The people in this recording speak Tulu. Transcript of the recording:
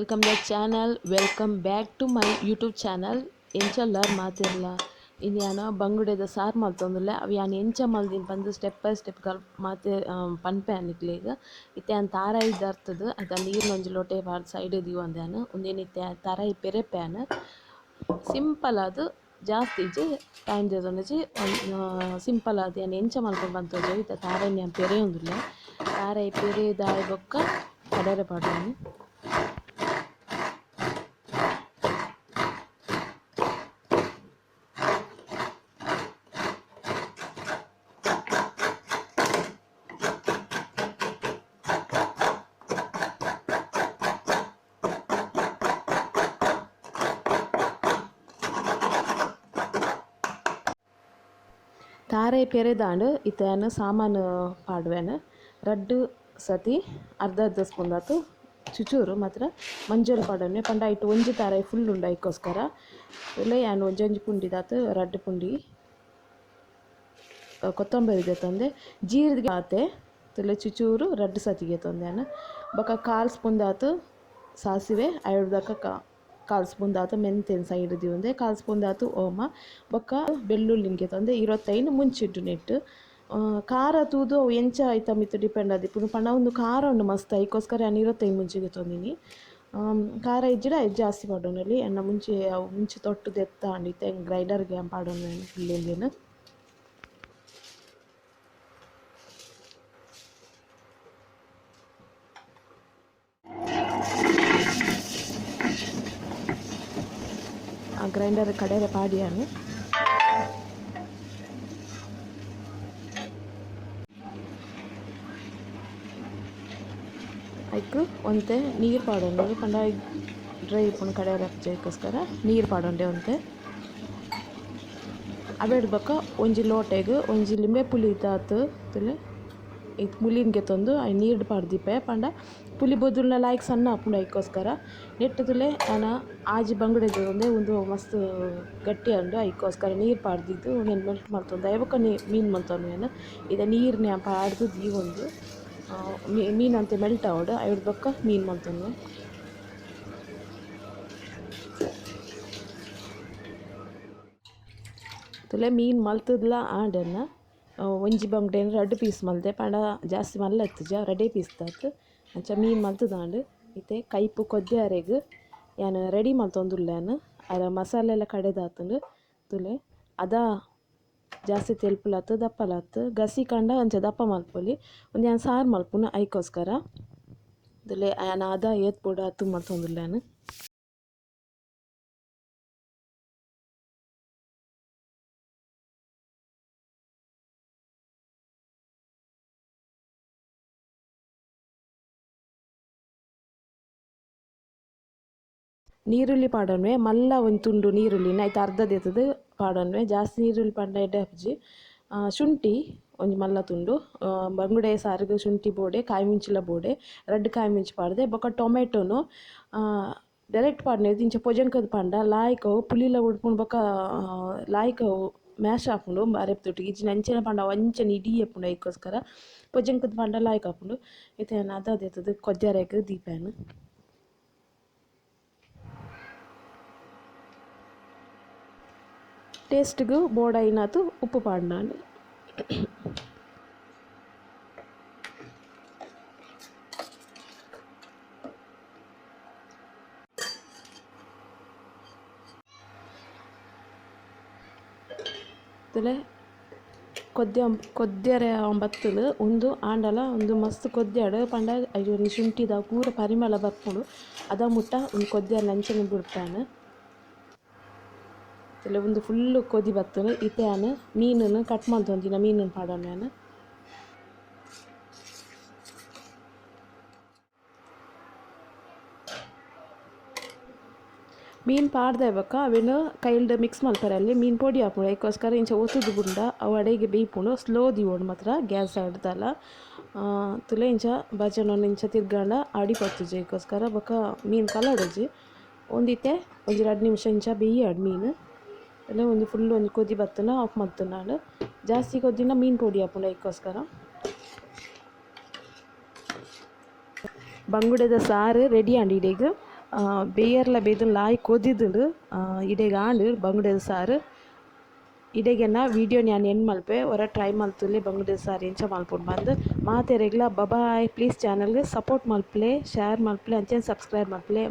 Welcome the channel, welcome back to my YouTube channel. ಎಂಚಲ್ಲಾರ್ ಮಾತಿರ್ಲ ಇನ್ಯಾನ ಬಂಗುಡೆದ ಸಾರು ಮಲ್ತೊಂದುಲ್ಲೆ ಅವು ಯಾನ್ ಎಂಚ ಮಲ್ದಿನ ಪಂದ್ ಸ್ಟೆಪ್ ಬೈ ಸ್ಟೆಪ್ ಕಲ್ ಮಾತೆ ಪನ್ಪೆ ನಿಕ್ಲೆಗ್. ಇತ್ತೆ ಯಾನ್ ತಾರಾಯಿ ದರ್ತುದು ಐತ ನೀರ್ನ ಒಂಜಿ ಲೋಟೆ ಪಾಡ್ದ್ ಸೈಡ್ ದೀವೊಂದೆ. ಉಂದೆನ್ ಇತ್ತೆ ತಾರಾಯಿ ಪೆರೆಪೆ. ಸಿಂಪಲ್ ಆದ್ ಜಾಸ್ತಿ ಇಜ್ಜಿ ಟೈಮ್ ದೆತೊಂದಿಜ್ಜಿ, ಸಿಂಪಲ್ ಆದ್ ಯಾನ್ ಎಂಚ ಮಲ್ಪೊಡು ಪಂದ್ ತೋಜಾವೆ. ಇತ್ತೆ ತಾರಾಯಿನ್ ಯಾನ್ ಪೆರೆಯೊಂದುಲ್ಲೆ. ತಾರಾಯಿ ಪೆರೆದಾಯಿ ಬೊಕ್ಕ ಕಡೆರೆ ಪಾಡುವೆನ್. ತಾರಾಯಿ ಪೆರೆದಾಂಡ್ ಇತ್ತೆ ಯಾನ್ ಸಾಮಾನು ಪಾಡುವೆನ್. ರಡ್ಡ್ ಸತಿ ಅರ್ಧ ಅರ್ಧ ಸ್ಪೂನ್ ದಾತ್ ಚುಚೂರು ಮಾತ್ರ ಮಂಜಲ್ ಪಾಡೊನ್ನೆ ಪಂಡ ಐಟ್ ಒಂಜಿ ತಾರಾಯಿ ಫುಲ್ ಉಂಡು ಐಕೋಸ್ಕರ. ಉಲ್ಲ ಯಾನ್ ಒಂಜೊಂಜಿ ಪುಂಡಿ ದಾತ್ ರಡ್ಡ್ ಪುಂಡಿ ಕೊತ್ತಂಬರಿ ದೆತ್ತೊಂದೆ, ಜೀರಿಗೆ ಆತೆ ತುಲೆ ಚುಚೂರು ರಡ್ಡ್ ಸತಿ ಗೆತ್ತೊಂದೆ ಯಾನ್. ಬೊಕ ಕಾಲ್ ಸ್ಪೂನ್ ದಾತ್ ಸಾಸಿವೆ, ಐಡ್ದಕ ಕಾಲ್ ಸ್ಪೂನ್ ದಾತ್ ಮೆಂತೆನ್ ಸೈಡ್ ದೀವೊಂದೆ, ಕಾಲ್ ಸ್ಪೂನ್ ದಾತ್ ಓಮ, ಬೊಕ್ಕ ಬೆಳ್ಳುಳ್ಳಿನ್ ಗೆತ್ತೊಂದೆ, 25 ಮುಂಚಿಡ್ಡು ನೆಟ್ಟು. ಖಾರ ತೂದು ಅವು ಎಂಚ ಐತ ಮಿತ್ತ್ ಡಿಪೆಂಡ್ ಆದಿಪ್ಪುಂಡು ಪಂಡ ಉಂದು ಖಾರ ಉಂಡು ಮಸ್ತ್ ಐಕೋಸ್ಕರ ಯಾನ್ 25 ಮುಂಚಿ ಗೆತ್ತೊಂದಿನಿ. ಖಾರ ಇಜ್ಜಿಡ ಐದು ಜಾಸ್ತಿ ಪಾಡೊನೊಲಿ. ಎನ್ನ ಮುಂಚಿ ಅವು ಮುಂಚಿ ತೊಟ್ಟು ದೆತ್ತಾಂಡ್ ಇತ್ತೆ ಗ್ರೈಂಡರ್ಗೆ ಯಾನ್ ಪಾಡೊನುವೆ ಫುಲ್ ಉಂದೆನ್. ಆ ಗ್ರೈಂಡರ್ ಕಡೆರೆ ಪಾಡಿಯಾನು. ಐಕ್ ಒಂತೆ ನೀರು ಪಾಡೊಂಡು ಪಂಡ ಡ್ರೈ ಇಪ್ಪುಂಡು ಕಡೆರೆ ಐಕೋಸ್ಕರ ನೀರು ಪಾಡೊಂಡೆ ಒಂತೆ. ಅವೆಡ್ ಬೊಕ್ಕ ಒಂಜಿ ಲೋಟೆಗ್ ಒಂಜಿ ಲಿಂಬೆ ಪುಳಿ ದಾತ್ ತುಲೆ ಮುಲಿನ್ ಗೆತ್ತೊಂದು ಐನ್ ನೀರ್ಡ್ ಪಾಡ್ದಿಪ್ಪೆ ಪಂಡ ಪುಲಿ ಬೊದುಲ್ನ ಲಾಯ್ಕ್ ಸಣ್ಣ ಆಪುಂಡು ಐಕೋಸ್ಕರ. ನೆಟ್ಟ್ ತುಲೆ ಯಾನ ಆಜಿ ಬಂಗುಡೆ ದೆತೊಂದೆ, ಉಂದು ಮಸ್ತ್ ಗಟ್ಟಿ ಉಂಡು ಐಕೋಸ್ಕರ ನೀರು ಪಾಡ್ದಿದ್ದು ಉಂದೆನ್ ಮೆಲ್ಟ್ ಮಲ್ತೊಂದು ಆಯಿ ಬೊಕ್ಕ ಮೀನು ಮಲ್ತೊನುವೆನ್. ಇತ್ತೆ ನೀರ್ನ್ ಯಾನ್ ಪಾಡ್ದ್ ದೀವೊಂದು ಮೀನು ಅಂತೆ ಮೆಲ್ಟ್ ಆವೊಡು, ಐಡ್ದ್ ಬೊಕ್ಕ ಮೀನು ಮಲ್ತೊನುವೆ. ತುಲೆ ಮೀನು ಮಲ್ತುದ್ಲ ಆಂಡ್ ಎನ್ನ. ಒಂಜಿ ಬಂಗುಡೆನ್ ರಡ್ಡ್ ಪೀಸ್ ಮಲ್ತೆ ಪಂಡ ಜಾಸ್ತಿ ಮಲ್ಲ ಇತ್ತುಜ, ರಡ್ಡೇ ಪೀಸ್ ದಾತ್. ಅಂಚ ಮೀನು ಮಲ್ತುದಾಂಡ್. ಇತ್ತೆ ಕೈಪು ಕೊದ್ಯಾರೆಗ್ ಯಾನ್ ರೆಡಿ ಮಲ್ತೊಂದುಲ್ಲೆ. ಅರ ಮಸಾಲೆ ಎಲ್ಲ ಕಡೆದಾತುಂಡು. ತುಲೆ ಅದ ಜಾಸ್ತಿ ತೆಲ್ಪುಲತ್ ದಪ್ಪಲತ್ ಗಸಿ ಕಂಡ ಅಂಚ ದಪ್ಪ ಮಲ್ಪೊಲಿ. ಉಂದು ಯಾನ್ ಸಾರು ಮಲ್ಪುನು ಐಕೋಸ್ಕರ. ತುಲೆ ಯಾನ್ ಅದ ಏತ್ ಬೋಡು ಅತ್ ಮಲ್ತೊಂದುಲ್ಲೆ. ನೀರುಳ್ಳಿ ಪಾಡೊನ್ವೆ ಮಲ್ಲ ಒಂಜಿ ತುಂಡು ನೀರುಳ್ಳಿನ ಐತ ಅರ್ಧ ದೆತ್ತುದು ಪಾಡೊನ್ವೆ. ಜಾಸ್ತಿ ನೀರುಳ್ಳಿ ಪಾಡ್ಂಡ ಎಡ್ಡೆ ಆಪುಜಿ. ಶುಂಠಿ ಒಂಜಿ ಮಲ್ಲ ತುಂಡು, ಬಂಗುಡೆ ಸಾರಿಗೆ ಶುಂಠಿ ಬೋಡೆ, ಕಾಯಿ ಮುಂಚಿಲ ಬೋಡೆ, ರಡ್ಡ್ ಕಾಯಿ ಮುಂಚಿ ಪಾಡ್ದೆ. ಬೊಕ್ಕ ಟೊಮೆಟೊನು ಡೈರೆಕ್ಟ್ ಪಾಡ್ನೆ ಇಂಚ ಪೊಜೆಂಕದ್ ಪಾಂಡ ಲಾಯ್ಕ್ ಅವು ಪುಲಿಲ ಉಡ್ಪುಂಡು ಬೊಕ್ಕ ಲಾಯ್ಕ್ ಅವು ಮ್ಯಾಶ್ ಆಪುಂಡು ಅರೆಪ್ತೊಟ್ಟಿಗೆ. ಇಜ್ಜಿಂಡ ಅಂಚನೆ ಪಾಂಡ ಅವು ಅಂಚನೆ ಇಡೀ ಆಪುಂಡು ಐಕೋಸ್ಕರ ಪೊಜೆಂಕದ್ ಪಾಂಡ ಲಾಯ್ಕ್ ಆಪುಂಡು. ಇತ್ತೆ ಯಾನ್ ಅದ ದೆತ್ತುದು ಕೊದ್ಯಾರೆಗ್ ದೀಪೆನ್. ಟೇಸ್ಟ್ಗ್ ಬೋಡಾಯಿನಾತ್ ಉಪ್ಪು ಪಾಡ್ನಾಂಡ್. ತುಲೆ ಕೊದ್ಯ ಕೊದ್ಯರೆ ಬತ್ತುಂಡು ಉಂದು ಆಂಡಲ ಉಂದು ಮಸ್ತ್ ಕೊದ್ಯಾಡ್ ಪಂಡ ಐಟ್ ಶುಂಠಿದ ಪೂರ ಪರಿಮಳ ಬರ್ಪುಂಡು. ಅದ ಮುಟ್ಟ ಉಂದು ಕೊದ್ಯರೆ ಅಂಚನೆ ಬುಡ್ಪೆನ್. ತುಲೆ ಉಂದು ಫುಲ್ಲು ಕೊದಿ ಬತ್ತುಂಡು. ಇತ್ತೆ ಯಾನ್ ಮೀನುನು ಕಟ್ ಮಲ್ತೊಂದಿನ ಮೀನುನು ಪಾಡೊನ್ವೆ ಯಾನ್. ಮೀನು ಪಾಡ್ದೆ ಬೊಕ್ಕ ಅವೆನ್ ಕೈಲ್ಡ್ ಮಿಕ್ಸ್ ಮಲ್ಪರೆ ಅಲ್ಲಿ ಮೀನು ಪೊಡಿ ಆಪುಂಡು ಐಕೋಸ್ಕರ ಇಂಚ ಒತ್ತುದು ಬುಡ್ಂಡ ಅವು ಅಡೆಗೆ ಬೇಯ್ಪುಂಡು. ಸ್ಲೋ ದೀವೊಡು ಮಾತ್ರ ಗ್ಯಾಸ್ ಅಡ್ದಲ. ತುಲೆ ಇಂಚ ಬಜನೊನು ಇಂಚ ತಿರ್ಗಾಂಡ ಅಡಿ ಪತ್ತುಜಿ ಐಕೋಸ್ಕರ. ಬೊಕ್ಕ ಮೀನು ಕಲಡುಜಿ. ಒಂದಿತ್ತೆ ಒಂಜಿ 2 ನಿಮಿಷ ಇಂಚ ಬೇಯ್ಯಾಡ್ ಮೀನು. ಅಲ್ಲ ಒಂದು ಫುಲ್ ಒಂಜಿ ಕೊದಿ ಬತ್ತುಂಡ ಆಫ್ ಮಲ್ತುಂಡಾಂಡ್. ಜಾಸ್ತಿ ಕೊದ್ದಿನ ಮೀನು ಪೊಡಿ ಆಪುಂಡು ಐಕೋಸ್ಕರ. ಬಂಗುಡೆದ ಸಾರು ರೆಡಿ ಆಂಡ್ ಇಡೆಗ್. ಬೇಯರ್ಲ ಬೇಯ್ದು ಲಾಯಿ ಕೊದಿದುಂಡು. ಇಡೆಗ್ ಆಂಡ್ ಬಂಗುಡೆದ ಸಾರು. ಇಡೆಗೆನ ವಿಡಿಯೋನ್ ಯಾನ್ ಎಂಡ್ ಮಲ್ಪೆ. ಒರ ಟ್ರೈ ಮಲ್ತುಲೆ ಬಂಗುಡೆ ಸಾರು ಎಂಚ ಮಲ್ಪುಂಡು ಪಂದ್. ಮಾತೆರೆಗ್ಲ ಬಬಾಯ್. ಪ್ಲೀಸ್ ಚಾನಲ್ಗ್ ಸಪೋರ್ಟ್ ಮಲ್ಪುಲೆ, ಶೇರ್ ಮಲ್ಪುಲೆ, ಅಂಚನೆ ಸಬ್ಸ್ಕ್ರೈಬ್ ಮಲ್ಪುಲೆ.